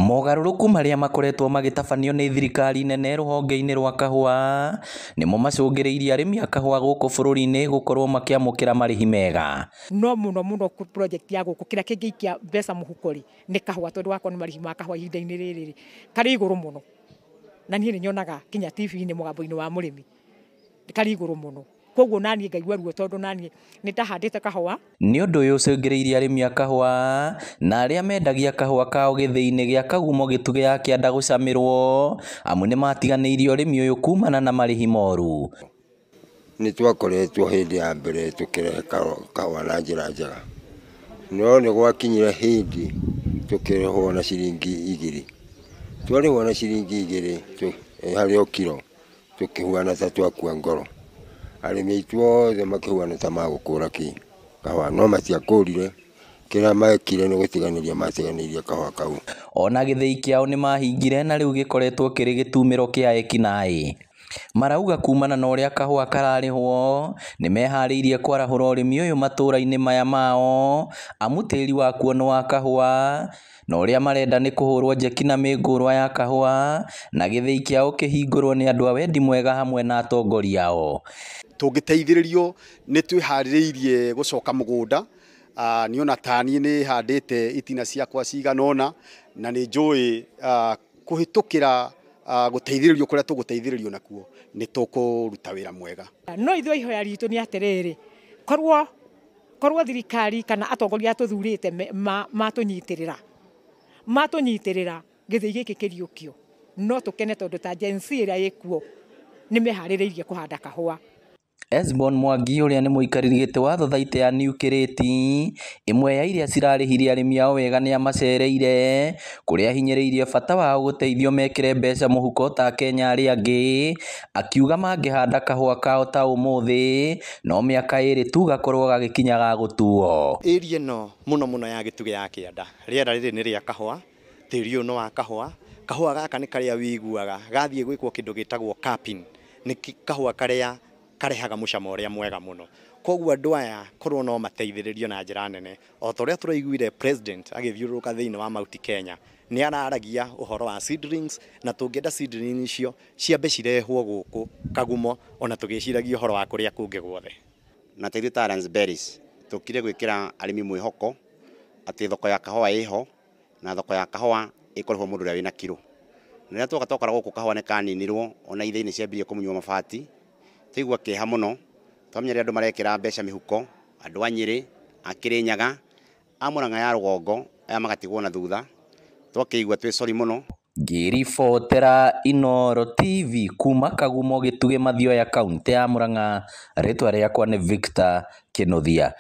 Mogarũrũku marĩa makoretwo magĩtabanio nĩ thirikari nene rũhonge-inĩ rwa kahũa nĩmo macũngĩrĩirie arĩmi a kahũa gũkũ bũrũri-inĩ gũkorwo makĩamũkĩra marĩhi mega. No mũno mũno project ya gũkũ kĩrĩa kĩngĩikia mbeca mũhuko rĩ nĩ kahũa, tondũ wakorwo nĩ marĩhi ma kahũa ihinda-inĩ rĩrĩ rĩ karĩ igũrũ mũno, na niĩ nĩ nyonaga kinya TV-inĩ mũgambo-inĩ wa mũrĩmi karĩ igũrũ mũno. Koguo naniĩ ngaigua ruo tondũ naniĩ nĩ ndahandĩte kahũa. Nĩ ũndũ ũyũ ũcũngĩrĩirie arĩmi a kahũa na arĩa mendagia kahũa kao gĩthĩi-inĩ gĩa Kagumo Gĩtugĩ ya kĩanda gũcamĩrwo amu nĩ matiganĩirie ũrĩmi ũyũ kumana na marĩhi moru. Nĩ twakoretwo hĩndĩ ya mbere tũkĩrehe kahũa na njĩra njega, no nĩ gwakinyire hĩndĩ tũkĩrĩhwo na ciringi 2. Twarĩhwo na ciringi 2 harĩ o kiro, tũkĩhuana ta twakua ngoro. Arĩmi aitũ othe makĩhuana ta magũkũra kĩ kahũa, no matiakũrire. Kĩrĩa mekire nĩ gũtiganĩria matiganĩirie kahũa kau. Ona gĩthĩi kĩao nĩ mahingire na rĩu gĩkoretwo kĩrĩ gĩtumĩro kĩa ekinaĩ. Marauga kumana na ũrĩa kahũa kararĩhwo nĩ meharĩirie kwarahũra ũrĩmi ũyũ matũra-inĩ maya mao amu tĩri wakuo nĩ wa kahũa na ũrĩa marenda nĩ kũhũrwo njeki na mĩngũrwa ya kahũa na gĩthĩi kĩao kĩhingũrwo nĩ andũ a wendi mwega hamwe na atongoria ao. Tũngĩteithĩrĩrio nĩ twĩharĩrĩirie gũcoka mũgũnda. Niĩ ona ta niĩ nĩ handĩte itina ciakwa cigana ũna na nĩ njũĩ kũhĩtũkĩra gũteithĩrĩrio kũrĩa tũgũteithĩrĩrio nakuo nĩ tũkũruta wĩra mwega. No ithuĩ ihoya ritũ nĩ atĩrĩrĩ, korwo thirikari kana atongoria tũthurĩte matũnyitĩrĩra gĩthĩi gĩkĩ kĩriũkio no tũkene, tondũ ta Gen Z ĩrĩa ĩkuo nĩ meharĩrĩirie kũhanda kahũa. Esbon Mwangi ũrĩa nĩ mũikarĩri gĩtĩ wa thothaitĩ ya New Kĩrĩti ĩmwe ya iria cirarĩhirie arĩmi ao wega nĩ amacereire kũrĩa ahinyĩrĩirie bata wao gũteithio mekĩre mbeca mũhuko ta Kenya arĩa angĩ, akiuga mangĩhanda kahũa kao ta ũmũthĩ no mĩaka 2 tu gakorwo gagĩkinya ga gũtuo. Area ĩno mũno mũno ya Gĩtugĩ ya kĩanda, rĩera rĩrĩ nĩ rĩa kahũa, tĩri ũyũ nĩ wa kahũa. Kahũa gaka nĩ karĩa wĩiguaga gathiĩ gwĩkwo kĩndũ gĩtagwo cupping, nĩ kahũa karĩa karehaga mũcamo ũrĩa mwega mũno. Koguo andũ aya korwo no mateithĩrĩrio na njĩra nene, o ta ũrĩa tũraiguire president agĩthiũrũrũka thĩinĩ wa Mount Kenya nĩ araragia ũhoro wa seedlings, na tũngĩenda seedlings icio ciambe cirehwo gũkũ Kagumo ona tũgĩciragia ũhoro wa kũrĩa kũngĩ guothe. Na ta ithuĩ ta Alliance Berries tũkire gwĩkĩra arĩmi mwĩhoko atĩ thoko ya kahũa ĩho na thoko ya kahũa ĩkũrĩhwo mũndũ ũrĩa wĩna kiro. Na rĩrĩa twoka twakora gũkũ kahũa nĩ kaninirwo ona ithĩi-inĩ ciambirie kũmunywo mabati, twaigua kĩeha mũno twamenya rĩrĩa andũ marekĩra mbeca mĩhuko, andũ a Nyĩrĩ, a Kĩrĩnyaga, a Mũrang'a ya rũgongo aya magatigwo na thutha, twakĩigua twĩ sorry mũno. Ngĩribotera Inooro TV kuma Kagumo Gĩtugĩ Mathioya kaunti ya Mũrang'a, rĩtwa rĩakwa nĩ Victor Kĩnuthia.